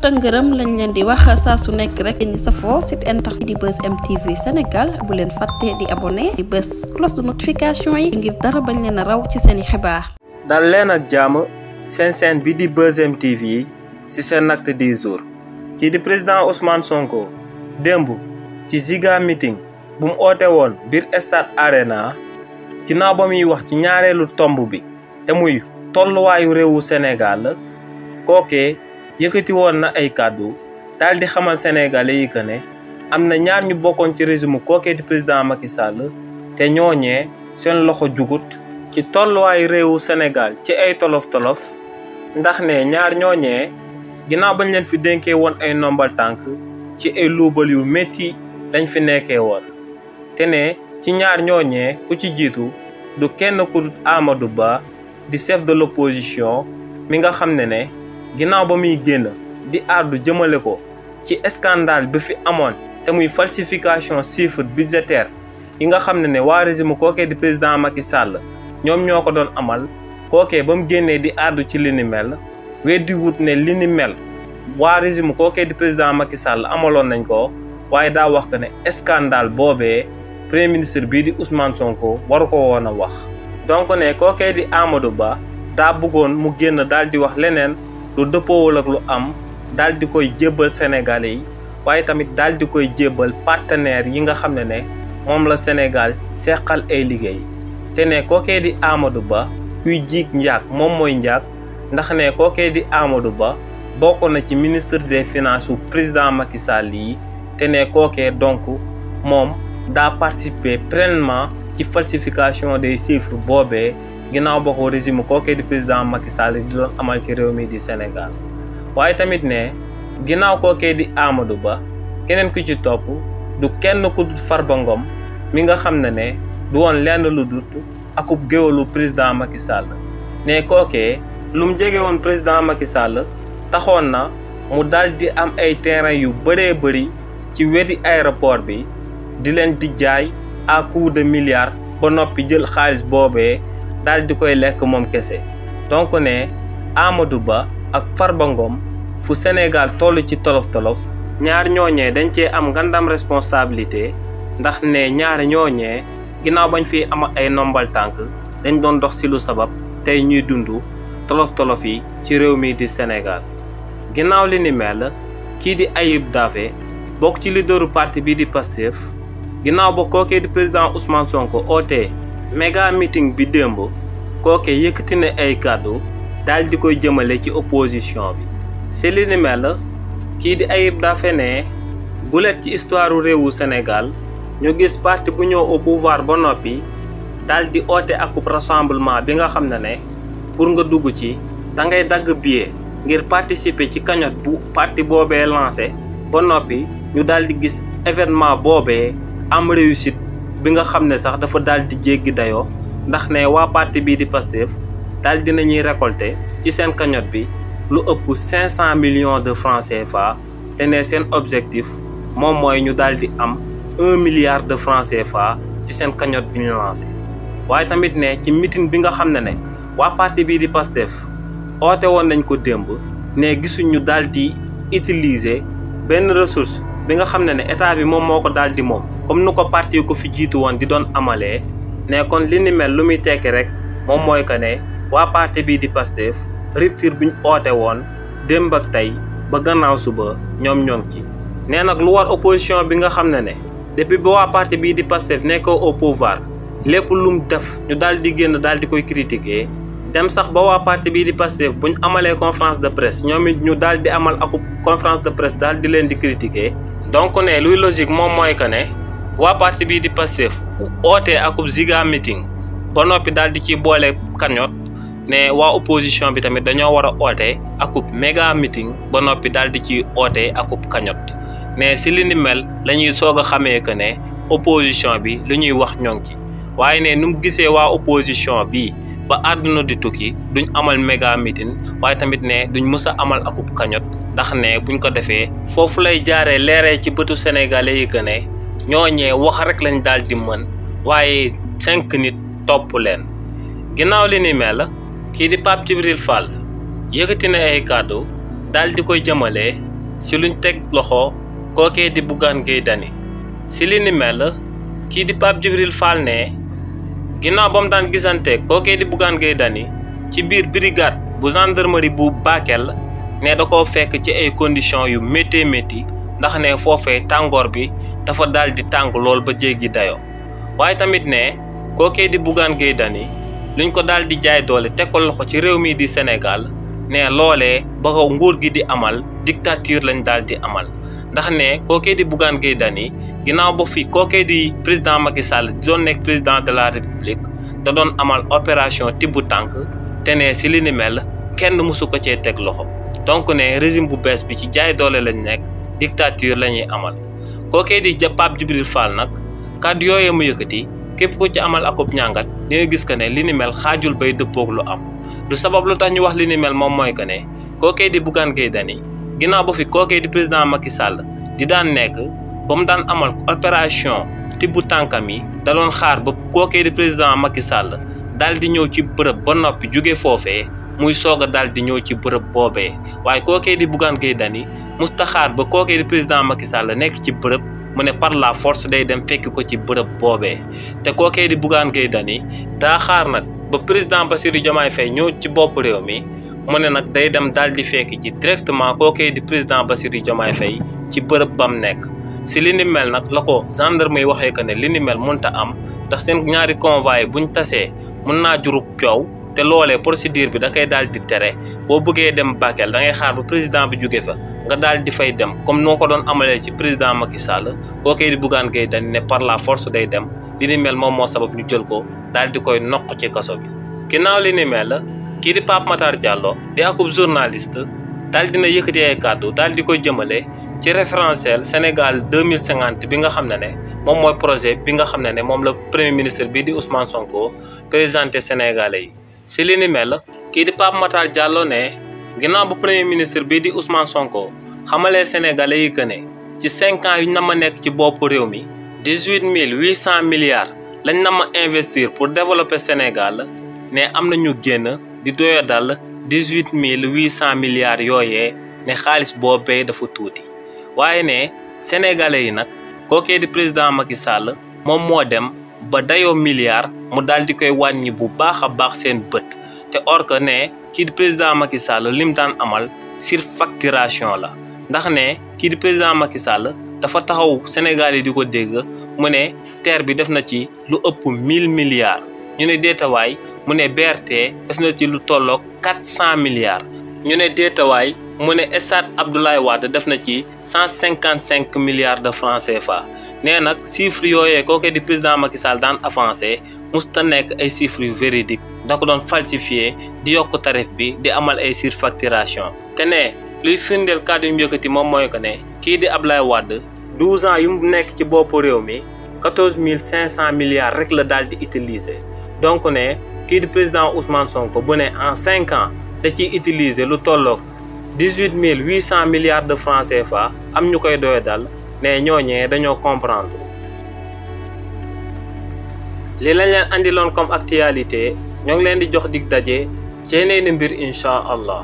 tëngërëm lañ leen di wax saa su nekk rek ñi safoo site internet di Buzz M TV Sénégal bu leen fàtte di abonné di bës cloche de notification yi ngir dara bañ leen a raw ci seeni xibaar. dal leen ak jàmm seen chaîne bi di Buzz M TV ci seen acte du jour kii di président Ousmane Sonko démb ci Ziga meeting bu mu oote woon biir Stade Arena ginnaaw ba muy wax ci ñaareelu tomb bi te muy tolluwaayu réewu Sénégal kookee yëkkati woon na ay kàddu daal di xamal sénégalais yi que ne am na ñaar ñu bokkoon ci régime kookee di président Macky Sall te ñooñee seen loxo jugut ci tolluwaayu réewu Sénégal ci ay tolof-tolof ndax ne ñaar ñooñee ginnaaw bañ leen fi dénkee woon ay ndombal tànk ci ay luubal yu métti lañ fi nekkee woon te ne ci ñaar ñooñee ku ci jiitu du kenn ku Amadou Ba di chef de l'opposition mi nga xam ne ginnaaw ba muy génn di àddu jëmale ko ci scandale bi fi amoon te muy falsification chiffre budgétaire yi nga xam ne waa régime kookee di président Macky Sall ñoom ñoo ko doon amal kookee ba mu génnee di àddu ci li ni mel weddi wut ne li ni mel waa régime kookee di président Macky Sall amaloon nañ ko waaye daa wax que ne scandale boobee premier ministre bii di Ousmane Sonko waru ko woon a wax. donc ne kookee di Amadou Ba daa bëggoon mu génn daal di wax leneen lu dëppoowul ak lu am daal di koy jébbal Sénégalais yi waaye tamit daal di koy jébbal partenaires yi nga xam ne moom la Sénégal seqal ay liggéey te ne kookee di Amadou Ba kuy jiig njaag moom mooy njaag ndax ne kookee di Amadou Ba bokk na ci ministre des finances su président Macky Sall yi te ne kookee donc moom daa participer pleinement ci falsification des chiffres boobee ginnaaw ba ko régime kookee di président Macky Sall di doon amal ci réew mi di Sénégal waaye tamit ne ginnaaw kookee di Amadou Ba keneen ku ci topp du kenn ku dul Farba Ngom mi nga xam ne du woon lenn lu dut akub géwalu président Macky Sall ne kookee lu mu jege woon président Macky Sall taxoon na mu daal di am ay terrain yu bëree bëri ci weti aéroport bi di leen di jaay à coup de milliards ba noppi jël xaalis boobee daal di koy lekk moom kese donc ne Amadou Ba ak Farba Ngom fu Sénégal toll ci tolof-tolof ñaar ñooñee dañ cee am ngandam responsabilité ndax ne ñaar ñooñee ginnaaw bañ fi am ay nombal tànk dañ doon dox ci lu sabab tey ñuy dund tolof-tolof yi ci réew mi di Sénégal ginnaaw li ni mel kii di Ayib Daffé bokk ci leaderu parti bi di Pastef ginnaaw ba kookee di président Ousmane Sonko ootee méga meeting bi démb kookee yëkkati na ay kàddu daal di koy jëmale ci opposition bi si li ni mel kii di Ayib Daffé ne gulet ci histoire réewu Sénégal ñu gis parti bu ñëw au pouvoir ba noppi daal di oote akub rassemblement bi nga xam ne pour nga dugg ci da ngay dagg billet ngir participer ci cagnotte bu parti boobee lancé ba noppi ñu daal di gis événement boobee am réussite bi nga xam ne sax dafa daal di jéggi dayoo ndax ne waa parti bii di Pastef daal dinañuy récolter ci seen cagnotte bi lu ëpp 500 millions de francs CFA te ne seen objectif moom mooy ñu daal di am 1 milliard de francs CFA ci seen cagnotte bi ñu lancé waaye tamit ne ci meeting bi nga xam ne waa parti bii di Pastef oote woon nañ ko démb ne gisuñu daal di utiliser benn ressource bi nga xam ne état bi moom moo ko daal di moom comme nu ko parti yu ko fi jiitu woon di doon amalee ne kon li ni mel lu muy tekki rek moom mooy que ne waa parti bii di Pastef rupture bi ñu oote woon démb ak tey ba gannaaw suba ñoom ñoo ngi ci. nee nag lu war opposition bi nga xam ne depuis ba waa parti bii di Pastef nekkoo au pouvoir lépp lu mu def ñu daal di génn daal di koy critiquer dem sax ba waa parti bii di Pastef bu ñu amalee conférence de presse ñoom it ñu daal di amal akub conférence de presse daal di leen di critiquer. donc ne luy logique moom mooy que ne waa parti bii di Pastef ootee akub Ziga meeting ba noppi daal di ciy boole cagnotte ne waa opposition bi tamit dañoo war a oote akub méga meeting ba noppi daal di ciy oote akub cagnotte ne si li ni mel la ñuy soog a xamee que ne opposition bi lu ñuy wax ñoo ngi ci waaye ne nu mu gisee waa opposition bi ba àdduna di tukki duñ amal méga meeting waaye tamit ne duñ mës a amal akub cagnotte ndax ne buñ ko defee foofu lay jaaree leeree ci bëtu sénégalais yi que ne ñooñee wax rek lañ daal di mën waaye 5 nit topp leen ginnaaw li ni mel kii di Pape Djibril Fall yëkkati na ay kàddu daal di koy jëmale si luñ teg loxo kookee di Bougane Gueye Dany si li ni mel kii di Pape Djibril Fall ne ginnaaw ba mu daan gisante kookee di Bougane Gueye Dany ci biir brigade bu gendarmerie bu Bakel ne da koo fekk ci ay conditions yu métti ndax ne foofee tàngoor bi dafa daal di tàng lool ba jéggi dayoo waaye tamit ne kookee di Bougane Gueye Dany luñ ko daal di jaay doole teg ko loxo ci réew mi di Sénégal ne loolee ba ko nguur gi di amal dictature lañ daal di amal ndax ne kookee di Bougane Gueye Dany ginnaaw ba fi kookee di président Macky Sall di doon nekk président de la République da doon amal opération tibbu tànk te ne si li ni mel kenn mësu ko cee teg loxo donc ne régime bu bees bi ci jaay doole lañ nekk dictature la ñuy amal kookee di Pape Djibril Fall nag kàddu yooyee mu yëkkati képp ku ci amal akub ñàngat di nga gis que ne li ni mel xaajul bay dëppoog lu am du sabab lu tax ñu wax li ni mel moom mooy que ne kookee di Bougane Gueye Dany ginnaaw ba fi kookee di président Macky Sall di daan nekk ba mu daan amal opération tibbu tànkam yi da doon xaar ba kookee di président Macky Sall daal di ñëw ci bërëb ba noppi jóge foofee muy soog a daal di ñëw ci bërëb boobee waaye kookee di Bougane Gueye Dany mustaxaar ba kookee di président Macky Sall nekk ci bërëb mu ne par la force day dem fekk ko ci bërëb boobee te kookee di Bougane Gueye Dany daa xaar nag ba président Bassirou Diomaye Faye ñëw ci bopp réew mi mu ne nag day dem daal di fekk ci directement kookee di président Bassirou Diomaye Faye ci bërëb bam nekk si li ni mel nag la ko gendarme yi waxee que ne li ni mel mënta am ndax seen ñaari convois buñ tasee mën naa jurub coow te loolee procédure bi da koy daal di tere boo bëggee dem Bakel da ngay xaar ba président bi jóge fa nga daal di fay dem comme noo ko doon amalee ci président Macky Sall kookee di Bougane Gueye Dany ne par la force day dem li ni mel moom moo sabab ñu jël ko daal di koy noq ci kaso bi. ginnaaw li ni mel kii di Pape Matar Diallo di akub journaliste daal dina yëkkati ay kàddu daal di koy jëmale ci référentiel Sénégal 2050 bi nga xam ne moom mooy projet bi nga xam ne moom la premier ministre bi di Ousmane Sonko présenté Sénégalais yi. si li ni mel kii di Pape Matar Diallo ne ginnaaw bu premier ministre bii di Ousmane Sonko xamalee Sénégalais yi que ne ci 5 ans yu na ma nekk ci boppu réew mi 18 800 milliards lañ na ma investir pour développer Sénégal ne am na ñu génn di doyo dal 18 800 milliards yooyee ne xaalis boobee dafa tuuti waaye ne Sénégalais yi nag kookee di président Macky Sall moom moo dem ba dayoo milliard mu daal di koy wàññi bu baax a baax seen bët te or que ne kii di président Macky Sall lim daan amal surfacturation la ndax ne kii di président Macky Sall dafa taxaw Sénégal yi di ko dégg mu ne TER bi def na ci lu ëpp 1000 milliards ñu ne deetawaay mu ne BRT def na ci lu tolloog 400 milliards ñu ne deetawaay mu ne stade Abdoulaye Wade def na ci 155 milliards de francs CFA nee nag chiffres yooyee kooke di président Macky Sall daan avancé musta nekk ay chiffres yu véridique da ko doon falsifié di yokk tarif bi di amal ay surfacturation te ne luy firndeel kàddu yu yëkkati moom mooy que ne kii di Abdoulaye Wade 12 ans yu mu nekk ci boppu réew mi 14 500 milliards rek la daal di utiliser donc ne kii di président Ousmane Sonko bu ne en 5 ans da ciy utiliser lu tolloog 18 800 milliards de francs CFA am ñu koy doye dal ne ñooñee dañoo comprendre li lañ leen andiloon comme actualité ñoo ngi leen di jox dig daje ci yeneen mbir incha allah.